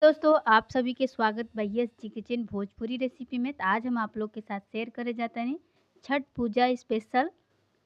दोस्तों आप सभी के स्वागत बा यस जी किचन भोजपुरी रेसिपी में। तो आज हम आप लोग के साथ शेयर करे जाता है छठ पूजा स्पेशल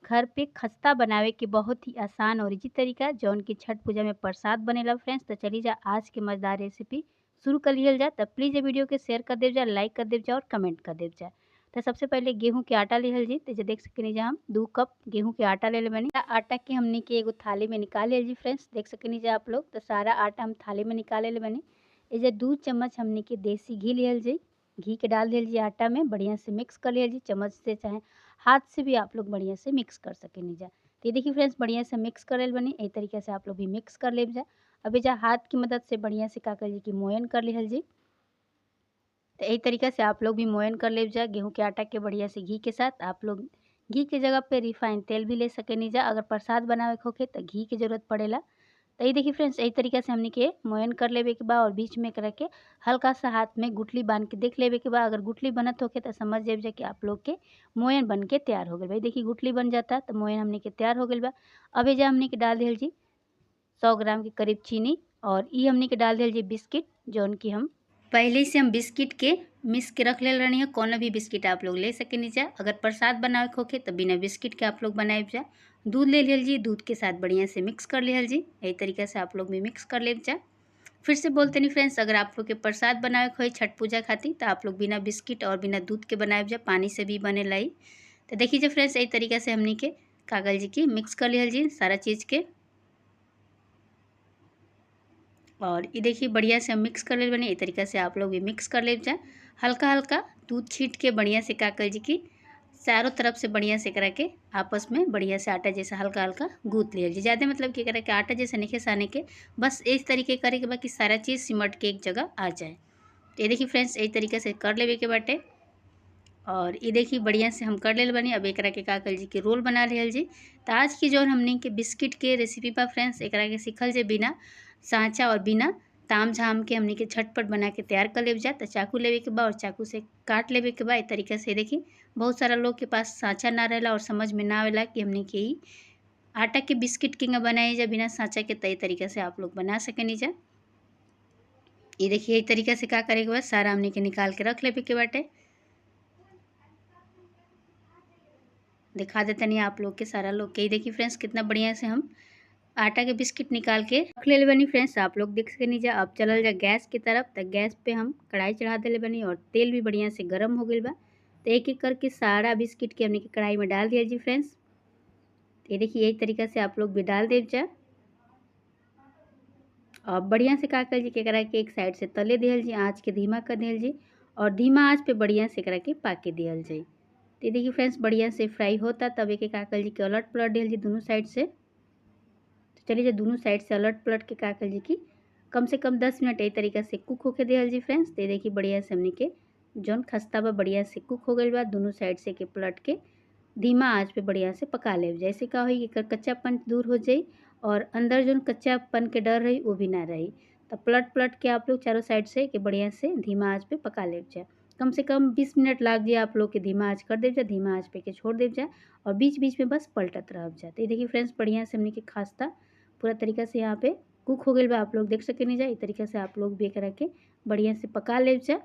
घर पे खस्ता बनावे के बहुत ही आसान और इजी तरीका जौन की छठ पूजा में प्रसाद बनेला फ्रेंड्स। तो चलिए जा आज के मज़ेदार रेसिपी शुरू कर लिहल जा। तो प्लीज़ ये वीडियो के शेयर कर देव जा, लाइक कर देव जा और कमेंट कर देव जा। तो सबसे पहले गेहूं के आटा लिहल जी। तो देख सकनी जा हम 2 कप गेहूं के आटा ले ले बनी। आटा के हमने के एगो थाली में निकाल लिहल जी फ्रेंड्स, देख सकनी जा आप लोग। तो सारा आटा हम थाली में निकाले ले बनी। एजे 2 चम्मच हमने के देसी घी लिहल जी। घी के डाल दिल जी आटा में, बढ़िया से मिक्स कर लिहल जी। चम्मच से चाहे हाथ से भी आप लोग बढ़िया से मिक्स कर सकेनी जा। तो ये देखिए फ्रेंड्स बढ़िया से मिक्स कर बनी। यही तरीके से आप लोग भी मिक्स कर ले जा। अभी जा हाथ की मदद से बढ़िया से का कर जी कि मोयन कर लिहल जी। तो यही तरीका से आप लोग भी मोयन कर ले जा गेहूँ के आटा के बढ़िया से घी के साथ। आप लोग घी के जगह पे रिफाइन तेल भी ले सकेनी जा। अगर प्रसाद बनावे के होखे तो घी की जरूरत पड़ेला। तो ये देखिए फ्रेंड्स यही तरीका से हमने के मोयन कर लेवे के बा और बीच में करा के हल्का सा हाथ में गुठली बांध के देख लेवे के बा। अगर गुठली बनत होके तो समझ जाए कि आप लोग के मोयन बन के तैयार हो गइल बा। देखिए गुठली बन जाता तो मोयन हमने के तैयार हो गइल बा। अब ये हमने के डाल दिहल जी 100 ग्राम के करीब चीनी और ये हमने के डाल दिहल जी बिस्किट जौन की हम पहले से हम बिस्किट के मिस के रख ले रही है। कोनो भी बिस्किट आप लोग ले सकेनी जा। अगर प्रसाद बनावे के होखे तो बिना बिस्किट के आप लोग बनाए जा। दूध ले लिहल जी, दूध के साथ बढ़िया से मिक्स कर लिहल जी। यही तरीका से आप लोग भी मिक्स कर ले जा। फिर से बोलते नहीं फ्रेंड्स, अगर आप लोग के प्रसाद बनावे के होई छठ पूजा खातिर तो आप लोग बिना बिस्किट और बिना दूध के बनाए जा, पानी से भी बने लाई। तो देखिए जी फ्रेंड्स यही तरीका से हमने के कागज जी की मिक्स कर लिहल जी सारा चीज़ के। और ये देखिए बढ़िया से हम मिक्स कर ले बने। ये तरीका से आप लोग भी मिक्स कर ले जा। हल्का हल्का दूध छींट के बढ़िया से काकल जी की चारों तरफ से बढ़िया से करा के आपस में बढ़िया से आटा जैसा हल्का हल्का गूँथ लिया जी। ज़्यादा मतलब कि करा के आटा जैसा नहीं साने के, बस इस तरीके करे के बाकी सारा चीज़ सिमट के एक जगह आ जाए। तो ये देखिए फ्रेंड्स यही तरीके से कर लेवे के बाटे। और ये देखिए बढ़िया से हम कर ले बनी। अब एकरा के काकल जी के रोल बना लिहल जी। तो आज की जो हमने के बिस्किट के रेसिपी पर फ्रेंड्स एकरा के सीखल जे बिना सांचा और बिना ताम झाम के हमने के झटपट बना के तैयार कर ले जा। तो चाकू लेवे के बा और चाकू से काट लेवे के बा। इस तरीके से देखी बहुत सारा लोग के पास सांचा ना रहेला और समझ में ना आवेला कि हमने के आटा के बिस्किट किंगा बनाए जा बिना सांचा के। तय तरीके से आप लोग बना सकेनी जा। ये देखिए यही तरीका से का करे के बाद सारा हमने के निकाल के रख लेवे के बाटे। दिखा देते नहीं आप लोग के सारा लोग के। देखिए फ्रेंड्स कितना बढ़िया से हम आटा के बिस्किट निकाल के रख ले बनी फ्रेंड्स, आप लोग देख सकेनी जा। अब चलल जा गैस की तरफ। तो गैस पे हम कढ़ाई चढ़ा देले बनी और तेल भी बढ़िया से गर्म हो गइल बा। तो एक एक करके सारा बिस्किट के हमने के कढ़ाई में डाल दिया जी फ्रेंड्स। ये देखिए यही तरीका से आप लोग भी डाल दे जा। और बढ़िया से का कर जी के करा के एक साइड से तले दिहल जी, आँच के धीमा कर दिहल जी और धीमा आँच पे बढ़िया से करा के पाके दिहल जी। तो देखिए फ्रेंड्स बढ़िया से फ्राई होता तब एक एक काकल जी के अलट पलट दिहल जी दोनों साइड से। तो चलिए जब दोनों साइड से अलट पलट के काकल जी की कम से कम 10 मिनट यही तरीका से कुक होके दिहल जी फ्रेंड्स। तो देखिए बढ़िया से हमने के जौन खस्ता बा बढ़िया से कुक हो गइल बा। दोनों साइड से के पलट के धीमा आंच पे बढ़िया से पका ले। जैसे का होई कि कच्चापन दूर हो जाई और अंदर जौन कच्चापन के डर रही वो भी ना रही। तो पलट पलट के आप लोग चारों साइड से के बढ़िया से धीमा आँच पे पका ले जाए। कम से कम 20 मिनट लाग जाए आप लोग के धीमा आँच कर दे जाए, धीमा आँच पे के छोड़ दे जाए और बीच बीच में बस पलटत रह जाए। तो ये देखिए फ्रेंड्स बढ़िया से हमने के खास्ता पूरा तरीका से यहाँ पे कुक हो गइल बा। आप लोग देख सकेनी जा। इस तरीका से आप लोग भी एकरा के बढ़िया से पका ले जा।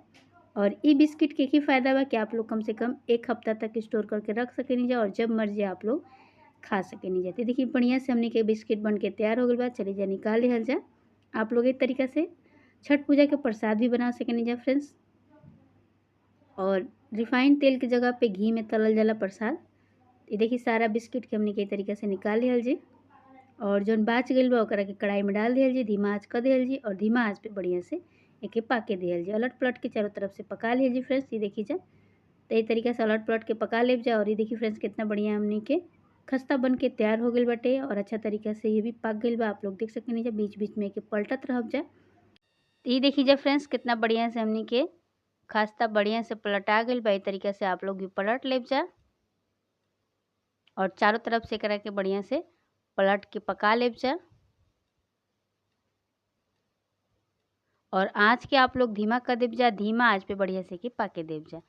और ई बिस्किट के ही फ़ायदा बा कि आप लोग कम से कम 1 हफ्ता तक स्टोर करके रख सकेनी जा और जब मर्जी आप लोग खा सकेनी जा। तो देखिए बढ़िया से हमने के बिस्किट बन के तैयार हो गइल बा। चलिए जा निकाल लिहल जा। आप लोग एक तरीका से छठ पूजा के प्रसाद भी बना सकेनी जा फ्रेंड्स। और रिफाइंड तेल के जगह पे घी में तलल जाला प्रसाद। ये देखिए सारा बिस्किट के हमने के तरीका से निकाल लिहल जी और जौन बाच गइल बा ओकरा के कढ़ाई में डाल दिहल जी, धीमा आँच कर दिहल जी और धीमा आँच पे बढ़िया से एके पाके दिहल जी। अलट पलट के चारों तरफ से पका लिहल जी फ्रेंड्स। ये देखिए जा तो ये तरीका से अलट पलट के पका ले जा। और ये देखिए फ्रेंड्स कितना बढ़िया हमने के खस्ता बन के तैयार हो गइल बाटे और अच्छा तरीका से ये भी पक गइल बा। आप लोग देख सकेनी जा, बीच बीच में एके पलटत रह जा। तो ये देखिए जा फ्रेंड्स कितना बढ़िया से हमने के खस्ता बढ़िया से पलटा गइल बा। ये तरीका से आप लोग भी पलट ले जा और चारों तरफ से करा के बढ़िया से पलट के पका ले जा। और आँच के आप लोग धीमा कर देव जा, धीमा आँच पे बढ़िया से के पाके देव जा।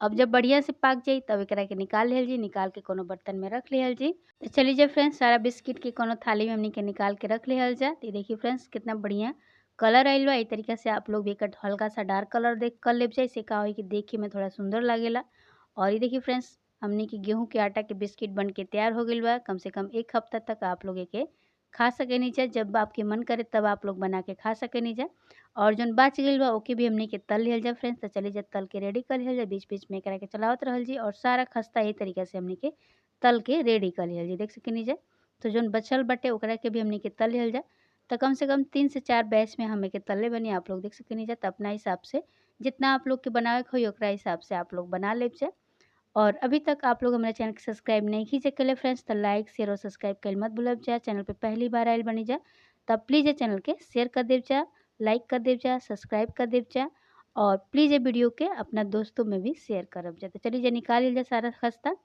अब जब बढ़िया से पाक जाई तब एकरा के निकाल लिहल जी, निकाल के कोनो बर्तन में रख लिहल जी। तो चलिए जा फ्रेंड्स सारा बिस्किट के कोनो थाली में हमनी के निकाल के रख लिहल जा। तो देखिए फ्रेंड्स कितना बढ़िया कलर आइल बा। एही तरीका से आप लोग भी एकर हल्का सा डार्क कलर देख कर लेब जाए, इससे का होई कि देखे में थोड़ा सुंदर लागेला। और ये देखिए फ्रेंड्स हमनी के गेहूँ के आटा के बिस्किट बन के तैयार हो गइल बा। कम से कम 1 हफ्ता तक आप लोग एके खा सकेनी जा, जब आपके मन करे तब आप लोग बना के खा सकेनी जा। और जौन बच गइल बा ओके भी हमनी के तल लिहल जा फ्रेंड्स। तो चलिए जा तल के रेडी कर लिहल जा, बीच बीच में एकरा के चलावत रहल जी और सारा खस्ता यही तरीका से हमनी के तल के रेडी कर लिहल जी, देख सकेनी जा। तो जौन बचल बाटे ओकरा के भी हमनी के तल लिहल जा। तो कम से कम 3 से 4 बैच में हम एके तलले बनी, आप लोग देख सकेनी जा। तो अपना हिसाब से जितना आप लोग के बनावे के होई ओकरा हिसाब से आप लोग बना लेब जा। और अभी तक आप लोग हमारे चैनल के सब्सक्राइब नहीं कीजिए कले फ्रेंड्स तो लाइक शेयर और सब्सक्राइब कर मत भूलब जा। चैनल पे पहली बार आयल बनी जा तब प्लीज़ ये चैनल के शेयर कर देव जा, लाइक कर देव जा, सब्सक्राइब कर देव जा और प्लीज़ ये वीडियो के अपना दोस्तों में भी शेयर करब जा। तो चलिए जा निकाल लिया सारा खस्ता।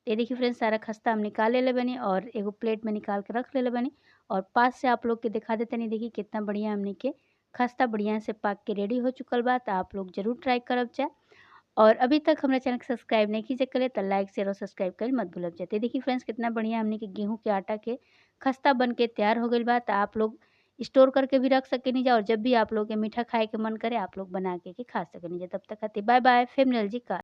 ये देखिए फ्रेंड्स सारा खस्ता हम निकाल ले बनी और एगो प्लेट में निकाल के रख ले बनी और पास से आप लोग के दिखा देते नहीं। देखिए कितना बढ़िया हमने के खस्ता बढ़िया से पाक के रेडी हो चुकल बा। तो आप लोग जरूर ट्राई करब जा। और अभी तक हमारे चैनल के सब्सक्राइब नहीं कीजिए करे तो लाइक शेयर और सब्सक्राइब कर मत भूलब जाते। देखिए फ्रेंड्स कितना बढ़िया हमने के गेहूं के आटा के खस्ता बन के तैयार हो गइल बा। तो आप लोग स्टोर करके भी रख सकेनी जा और जब भी आप लोग के मीठा खाए के मन करे आप लोग बना के खा सकेनी जा। तब तक खातिर बाय बाय, फिर मिलल जी का।